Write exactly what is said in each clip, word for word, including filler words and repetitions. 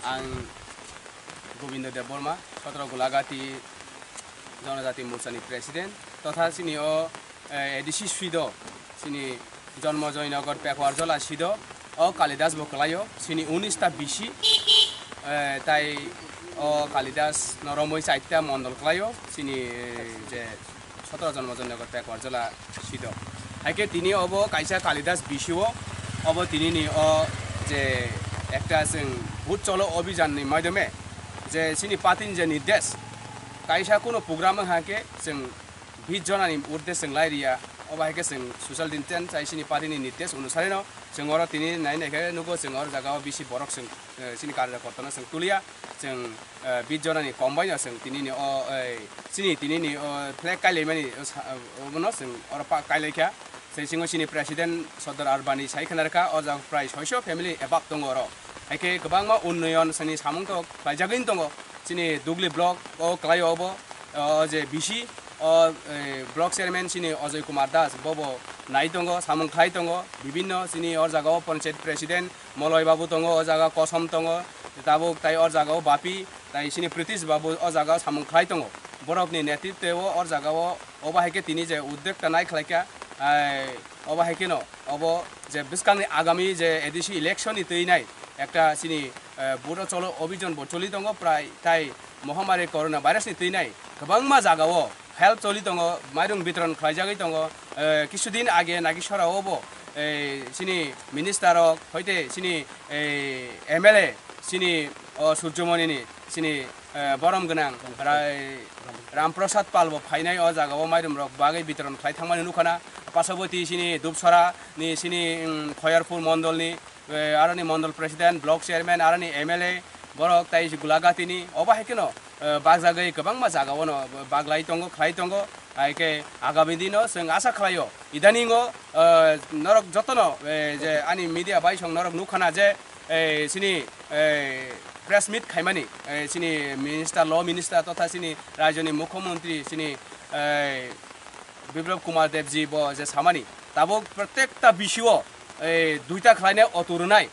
Ang Gobindo Debbarma, Sotro Gulagati Jonojati Morchani President, totha chini o, eh, A D C swido, chini Jonmo Joynagar Pekuarjola swido, o Kalidas bo kwlaio, chini unis ta B C, eh, tai o Kalidas no romwi chaita mondol kwlaio, chini, eh, je Sotro Jonmo Joynagar Pekuarjola swido. Haikhe tini obo kaisa Kalidas B C o, obo tini ni o je ekta chwng Bhut Cholo Obhijan ni maidome je chini party ni je nirdesh, kaisa kuno program wngkha khe chwng bis jona ni urde chwng lai riya, obo haikhe chwng social distance chai chini party ni nirdesh onusari no chwng oro tini nai nai khe nugo chwng oro jaga o bisi borok chwng, eh, chini karyakorta no chwng tuliya, chwng, eh, bis jona ni kom bai no chwng tini ni o, eh, chini tini ni o flag kailaimani, eh, sa-, eh, obono chwng oro pa-, kailaikha. Sei singo chini president Sardar Arbani sai khna rwkha, o jaga prai soiso family above tongo oro. Haikhe kwbangma unnoyon chini samung tok khlaijagwi tongo. Chini Dugli block o kwlaio obo, o je B C, o, eh, block chairman chini Ajoy Kumar Das bobo nai tongo, samung khlai tongo. Bibinno chini o jaga o panchayat president Moloi babu tongo, o jaga Kosom tongo, tabuk tai o jaga o Bapi, tai chini Pritish babu o jaga o samung khlai tongo. Borok ni netritwe o, o jaga o, obo hai khe tini je udyokta nai khlai kha, ai, obo hai kheno, obo je bwskang ni agami je A D C election ni twi nai ekta chini, eh, Bhut Cholo Obhijan bo choli tongo, prai tai mohamari corona virus ni twi nai kwbangma jaga o help choli tongo, mairung bitoron khlaijagwi tongo. Eh, kisudin age Nagisora o bo, eh, chini minister rok, hoite chini, eh, M L A, chini, o, Surjomoni ni, chini, eh, borom gwnang Rai-, Ramprasad Pal bo phainai o jaga o mairum rok bagwi bitoron khlai thangmani nukha na. Pasaboti chini Dupsora ni, chini, mm, Khoyarpur mondol ni, eh, aroni mondol president, block chairman, aroni M L A, borok tai Gulagati ni, obo hai kheno, eh, bagjagwi kwbangma jaga o no baglai tongo, khlai tongo. Hai khe agami dino chwng asa khlaio, idaningo, eh, norok jotono, eh, je ani media bai song norok nukha na je, eh, chini, eh, press meet khaimani, eh, chini minister, law minister totha chini rajyoni mukhyamantri chini, eh, Biplab Kumar Debji bo je samani, tabuk protekta B C o, eh, duita khlainai auto rwnai.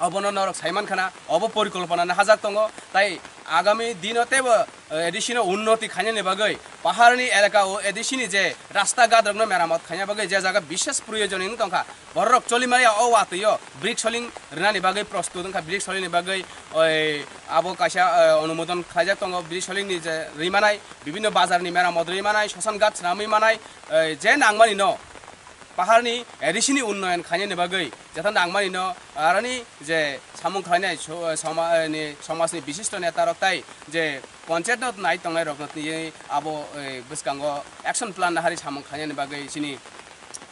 Obono norok saiman khana, obo porikolpona no hajak tongo, tai agami dino teibo, eh, A D C no unnoti khainani bagwi, paharni elaka o A D C ni je rasta ghat rokno meramot khaina bagwi je jaga bishes proyojon wng tongkha, borok choli maya o watwi o brick soling rwnani bagwi prostut wngkha, brick soling ni bagwi oi abo kaisa, eh, onumodon khlaijak tongo, brick soling ni je rimanai, bibinno bazar ni meramot rimanai, sosan ghat swnamwi manai, eh, je nangmani no paharni A D C ni unnoyon khainani bagwi, jeta nangmani no aroni je samung khlainai so-, soma-, ni somajni bishisto neta rok tai je panchayat no nai tongnai rok no twi abo, eh, bwskango action plan nahari samung khlainani bagwi chini,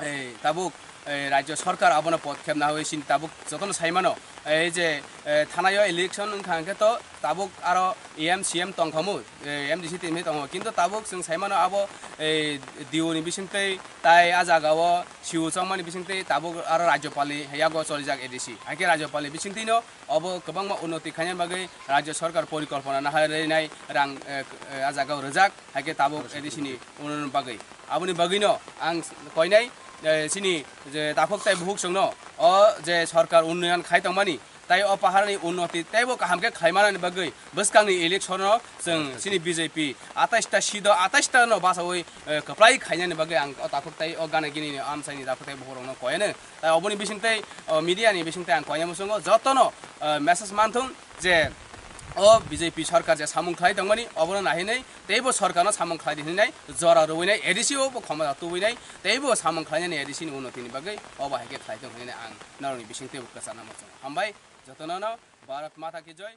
eh, tabuk, eh, rajya sarkar abono podkhep nawi chini tabuk jotono saimano. Ei je, eh, thanaio election wngkha hwnkhe to tabuk aro E M C M tongkhamu, eh, M D C tini tongkhamu, kintu tabuk chwng saimano abo, eh, D O ni bisingtwi tai a jagao siu chongmani bisingtwi tabuk aro Rajyapalni yago cholijak A D C. Haikhe Rajyapalni bisingtwino obo kwbangma unnoti khaina bagwi Rajya Sarkar porikolpona nahai rwnai rang, eh, eh, a jagao rwjak, haikhe tabuk A D C ni unnoti bagwi. Aboni bagwino ang koinai, eh, chini je takhuk tai bukhuk chwngno o je sarkar unnoyon khai tongmani, tai o paharni unnoti teibo kaham khe khlaimanani bagwi bwskangni election-o chwng chini B J P atais ta sido atais ta no bachaui, eh, kwplai khainani bagwi ang o takhuk tai o gana gini ni amchaini takhuk tai bukhuk rokno koyano. Tai oboni bisingtwi, o media ni bisingtwi ang koyna muchungo jotono, eh, message manthung je o B J P sarkar je samung khlai tongmani obono nahinwi teibo sarkarno samung khlai di hinwi nai jora rwinai A D C o bo khomota tubui nai teibo samung khlainani A D C ni unnoti ni bagwi obo hai khe khlai tong hinwi ang norokni bisingtwi bo kwchana muchungo. Hambai jotono no Bharat Mata ki Jai.